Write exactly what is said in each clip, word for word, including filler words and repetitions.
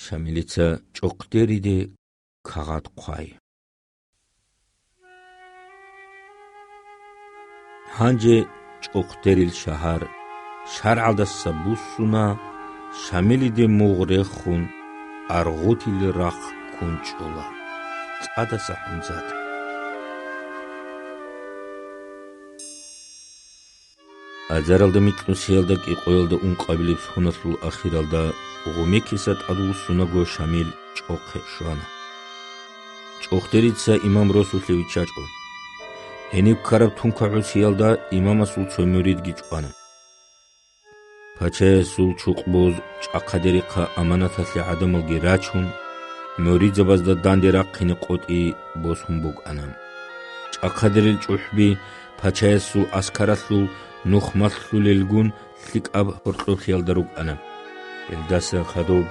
Шамилица чӀохъдериде кагъат хъвай. Гьанже чӀохъдерил шагьар шаргӀалдаса буссуна, Шамилиде мугъ рехун, Аргъутил рахъ ккун чӀола. ЦӀадаса ХӀамзат. Азаралда микьнусиялда кӀикъоялда ункъабилеб соналъул ахиралда Гъумекиса тӀадвуссунаго Шамил чӀохъе щвана. ЧӀохъдерица имам росулъе виччачӀо. Гьениб ккараб тункагӀусиялда имамасул цо муридги чӀвана. Пачаясул чукъбуз чӀахъадерихъа аманаталъе гӀадамалги рачун, муридзабазда данде рахъине къотӀи босун букӀана. ЧӀахъадерил чӀухӀби пачаясул аскаралъул нух малъулелгун лъикӀаб гьоркьоблъиялда рукӀана. Гьелдасан хадуб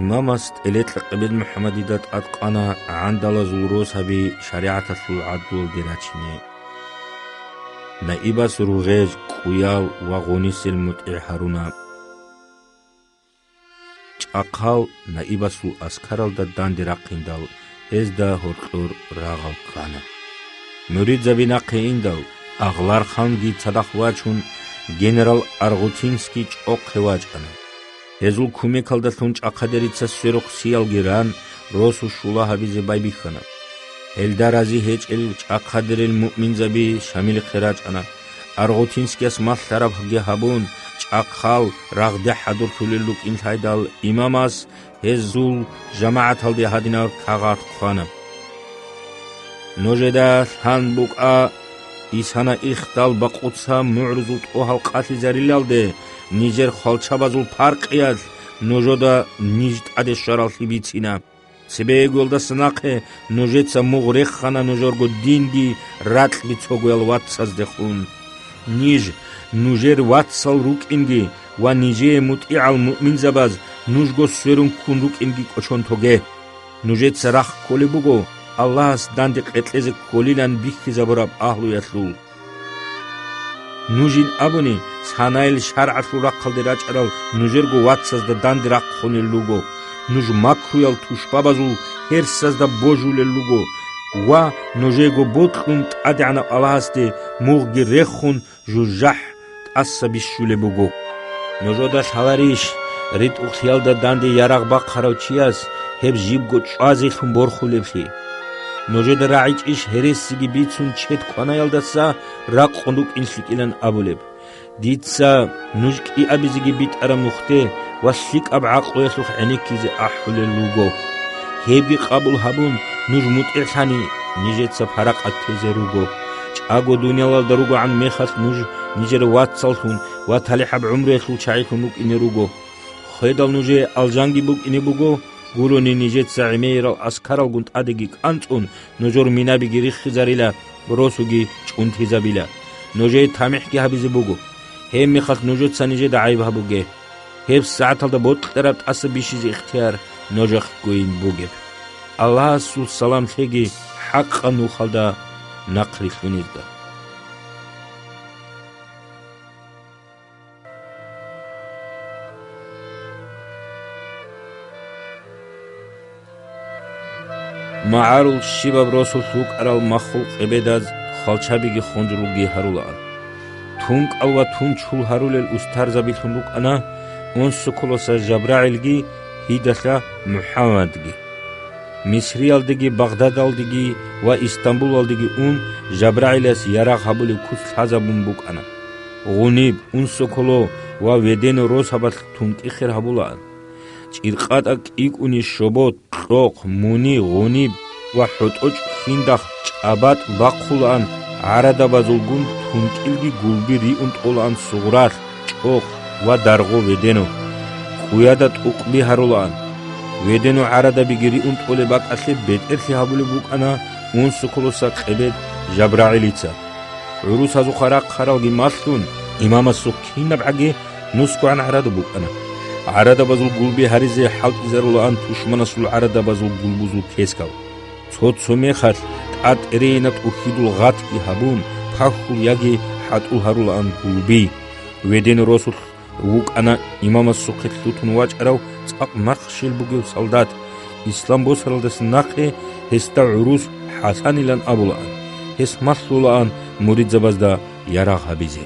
имамас ТӀелетӀа Къибил МухӀаммадида тӀадкъана гӀандалазул росаби шаригӀаталъул гӀадлуялде рачине. Наибас ругъеж, кӀуял ва гъунисел мутӀигӀ гьаруна. ЧӀахъал наибасул аскаралда данде рахъиндал, гьезда гьоркьор рагъал ккана. Муридзаби нахъе индал, Агълар-ханги цадахъ вачун, генерал Аргъутинский чӀохъе вачӀана. Гьезул кумекалдалъун чӀахъадерица сверухъ сиялги ран, росу щула гьабизе байбихьана. Гьелда рази гьечӀел чӀахъадерил муъминзаби Шамилихъе рачӀана. Аргъутинскияс малъарабги гьабун, чӀахъал рагъде хӀадурлъулел рукӀин лъайдал, имамас гьезул жамагӀаталде гьадинаб кагъат хъвана: «Нужеда лъан букӀа, исана ихдал бакъуца мугӀрузул тӀогьал къалъизарилалде, нижер хвалчабазул паркъиялъ нужеда ниж тӀаде щвараллъи бицина. Цебе йигелдаса нахъе нужеца мугъ рехана нужерго динги ракьги цогоял вацаздехун. Ниж нужер вацал рукӀинги ва нижее мутӀигӀал муъминзабаз нужго сверун ккун рукӀинги кӀочон тоге. Нужеца рахъ кколеб буго Аллагьас данде къетӀезе кколилан бихьизабураб агьлуялъул. Нужин абуни, санайл шаргӀалъул рахъалде рачӀарал нужерго вацазда данде рахъунел руго. Нуж макруял тушбабазул гьерсазда божулел руго ва нужего бокьун ТӀадегӀанав Аллагьасде мугъги рехун жужахӀ тӀаса бищулеб буго. Нужеда лъаларищ, ритӀухълъиялда данде ярагъ бахъарав чияс гьеб жибго чӀвазелъун борхулеблъи? Нужеда рагӀичӀищ гьересиги бицун чед кванаялдаса ракъун рукӀин лъикӀилан абулеб? Дица нуж кӀиабизеги битӀараб нухде ва лъикӀаб гӀакълуялъухъ гӀенеккизе ахӀулел руго. Гьебги къабул гьабун, нуж мутӀигӀлъани, нижеца паракъат тезе руго. ЧӀаго дуниялалда ругогӀан мехалъ нуж нижер вацаллъун ва талихӀаб гӀумруялъул чагӀилъун рукӀине руго. Хведал нужее алжанги букӀине буго, гурони нижеца гӀемерал аскаралгун тӀадеги кӀанцӀун, нужер минабиги риххизарила, росуги чӀунтизабила. Нужее тамихӀги гьабизе буго. Гьебмехалъ нужеца нижеда гӀайиб гьабуге. ГьебсагӀаталда бокьараб тӀаса бищизе ихтияр нужехъгойин бугеб. Аллагьасул салам лъеги хӀакъаб нухалда нахърилълъунезда. МагӀарул щибаб росулъ рукӀарал маххул къебедаз хвалчабиги хунжулги гьарулаан. ТункӀал ва тунчул гьарулел устарзабилъун рукӀана Унсоколоса ЖабрагӀилги Гьидалъа МухӀаммадги. Мисриялдеги, Багъдадалдеги ва Истамбулалдеги ун, ЖабрагӀилас ярагъ гьабулеб куц лъазабун букӀана. Гъуниб, Унсоколо ва Ведено росабалъ тункӀи хер гьабулаан. ЧӀиркъатӀа кӀикӀуни Щобот, Кьокъ, Муни, Гъуниб ва ХӀотӀочӀ хиндахъ ЧӀабатӀ бахъулаан, гӀарадабазулгун тункӀилги гулби риун тӀолаан Сугъралъ, ЧӀохъ ва Даргъо Ведено. КӀуяда тӀукъби гьарулаан. Ведено гӀарадабиги риун тӀолеб бакӀалъе бетӀерлъи гьабулеб букӀана Унсоколоса къебед ЖабрагӀилица. ГӀурусазухъа рахъаралги малъун, имамасухъ кинабгӀаги нусгогӀан гӀарадаб букӀана. ГӀарадабазул гулби гьаризе хӀалтӀизарулаан тушманасул гӀарадабазул гулбузул кескал. Цо-цо мехалъ тӀад тӀерейина тӀухьидул гъатги гьабун, пахьул яги хӀатӀул гьарулаан гулби. Ведено росулъ вукӀана имамасухъе лъутун вачӀарав цӀакъ махщел бугев солдат, ислам босаралдаса нахъе гьесда гӀурус ХӀасанилан абулаан, гьес малъулаан муридзабазда ярагъ гьабизе.